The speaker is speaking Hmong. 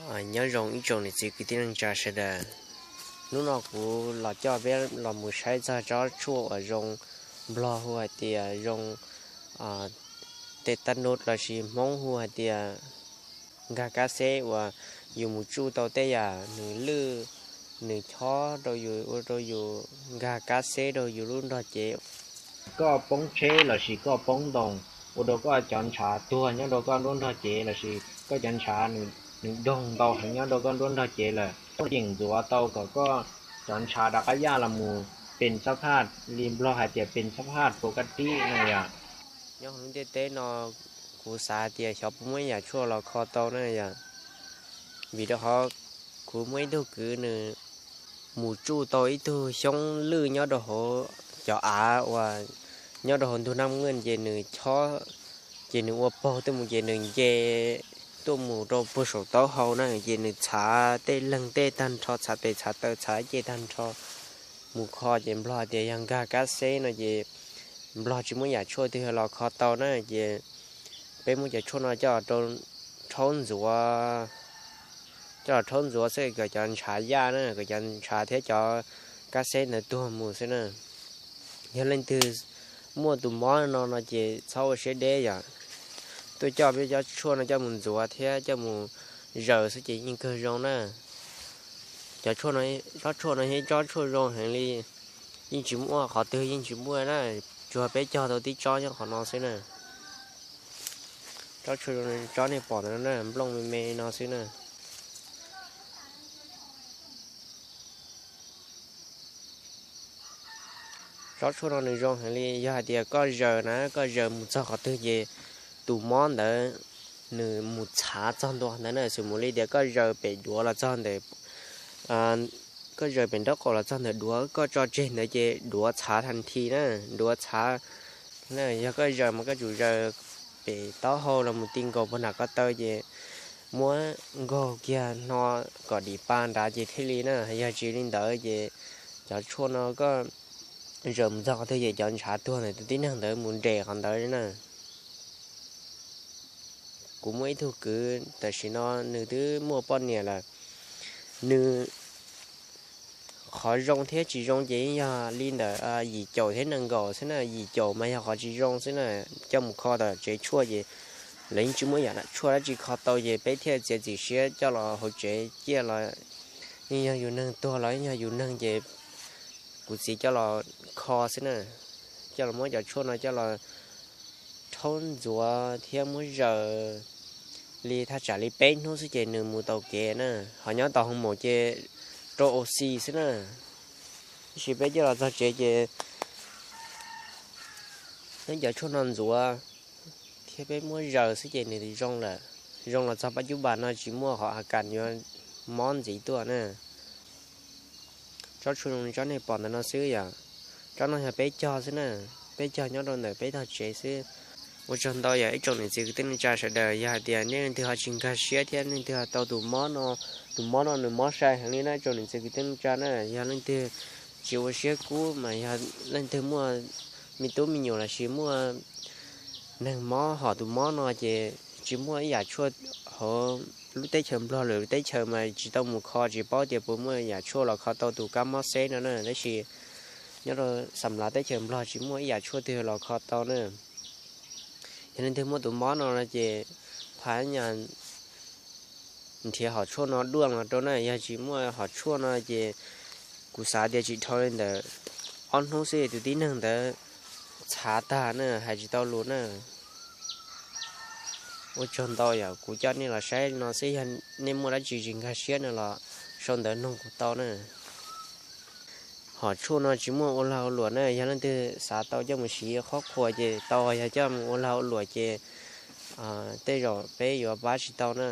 Nyob zoo ib tsoom niam txiv kwv tij neej tsa sawv daws. Hnub no kuv los coj peb los mus saib txog tsob tshuaj uas zoo, Nplog hu hais tias zoo tetanus lossis Hmoob hu hais tias nkag kab xeb uas yus mus tsuj tau tej yam nws lwj, nws chob rau yus ua rau yus nkag kab xeb rau yus lub nrog cev. Koj poob tsheb lossis koj poob ntoo, ua rau koj cov ntshav tuag nyob rau koj lub nrog cev lossis koj cov ntshav nws doog ntau heev nyob rau koj lub nrog cev lawm, yeem ntxuav tau kom koj cov ntshav rov qab yaj los mus pes xab phaj li Nplog hais tias pes xab phaj puas kaj tib no yom. Nyob hauv lub ntiaj teb no, kuv xav hais tias xyov puas muaj ib yam tshuaj los kho tau na yom. Vim rau qhov kuv muaj ib tug kwv nws mus tsuj tau ib tug xyoob lwj nyob rau hauv cov av uas nyob rau hauv ntug naj nqeej ces nws chob, ces nws ua paug tuaj mus ces nws nce tuaj mus rau puag saum taub hau na ces nws txhav tej leeg tej tag nrho, txhav tes txhav taw txhav ce tag nrho. Mus kho ces Nplog tias yog nkag kab xeb no ces Nplog tsis muaj yam tshuaj twg los kho tau na ces peb muab cov tshuaj no coj rau rhaub ntxuav, coj los rhaub ntxuav xwb kom cov ntshav yaj na, kom cov ntshav thiab cov kab xeb ntawd tuag mus xwb na. Yog leej twg muaj tus mob no no ces txhob ua siab deb yom. Tuaj coj peb cov tshuaj no coj mus ntxuav thiab coj mus zaws xwb ces yeej kawg zoo na. Cov tshuaj no, tsob tshuaj no yog ib tsob tshuaj zoo heev li, yeej tsis muaj qhov twg yeej tsis muaj na, tsuas peb cog tau tib tsob nyob qhov no xwb na. Tsob tshuaj zoo, tsob nej pom ntawd na, nplooj me me no xwb na. Tsob tshuaj no nws zoo heev li, yog hais tias koj zaws na, koj zaws mus txog qhov twg ces tus mob ntawd nws mus txhav txog ntua ntawd na, xws mus li tias koj zaws pem duav los txog ntawm, koj zaws pem nraub qaum los txog ntawm duav, koj tso tseg ntawd ces duav txhav thas thi na, duav txhav na. Yog koj zaws mas koj tsum zaws pem taub hau los mus ti nkaus puag nram ko taw ces muab nkaug kiag hno kom dim pa nrad ces thiaj li na. Yog tsis li ntawd ces cov tshuaj no koj zaws mus txog qhov twg ces cov ntshav tuag ntawm tus tib neeg ntawd mus nres qhov ntawd na. Kuv muaj ib tug kwv tam sim no nws twb muaj poj niam lawm, nws qhov zoo thiab tsis zoo ces yeej yog li ntawm yim caum thiab nees nkaum xwb na. Yim caum mas yog qhov tsis zoo xwb na, coj mus kho tom tsev tshuaj ces lawv yeej tsis muaj yam tshuaj dab tsi kho tau ces peb thiaj txiav txim siab coj los hauv tsev ciaj los yeej yog yus neeg tuag los yeej yog yus neeg ces kuv txiv coj los kho xwb na. Coj los muab cov tshuaj no coj los rhaub ntxuav thiab muab zaws li thaj tsam li peb hnub xwb ces nws mus taus kev na. Ho nyob tau hoo maum ces rau au xi xwb na. Tab sis peb coj los txog tsev ces peb cov tshuaj no ntxuav thiab peb muab zaws xwb ces nws zoo lawm. Zoo los txog pab cub npas no tsis muaj qhov a kas yuav mob ntxiv tuaj na. Tsob tshuaj zoo li tsob nej pom ntawm no xwb yom. Tsob no yog peb cog xwb na, peb cog nyob rau ntawm peb tog tsev xwb. Ua tsaug ntau yog ib tsoom niam txiv kwv tij neej tsa sawv daws, yog hais tias nej leej twg ho tsis nkag siab thiab leej twg ho tau tus mob no, tus mob no nws mob sai heev li na ib tsoom niam txiv kwv tij neej tsa na. Yog leej twg tsis ua siab kub mas yog leej twg muaj me tub me nyuam lossis muaj neeg mob hom tus mob no ces tsis muaj ib yam tshuaj hauv lub teb chaws Nplog lwm teb chaws mas tsis tau mus kho tsis paub tias puas muaj yam tshuaj los kho tau tus kab mob xeb no na. Tab sis nyob rau xam lav teb chaws Nplog tsis muaj ib yam tshuaj twg los kho tau na. Yog leej twg muaj tus mob no no ces phaj nyaj nrhiav hom tshuaj no duaj los rau na. Yog tsis muaj hom tshuaj no ces kuv xav tias tsis dhau li ntawd ob hnub xwb tus tib neeg ntawd txhav tag na, hais tsis tau lus na. Ua tsaug ntau yom, kuv coj nej los saib no xwb, yog nej muaj dab tsi tsis nkag siab no los sau ntawv noog kuv tau na. Hom tshuaj no tsis muaj ua lag ua luam na, yog leej twg xav tau coj mus siv qhuab qhuas ces tau, yog coj mus ua lag ua luam ces tej zaum peb yuav pab tsis tau na.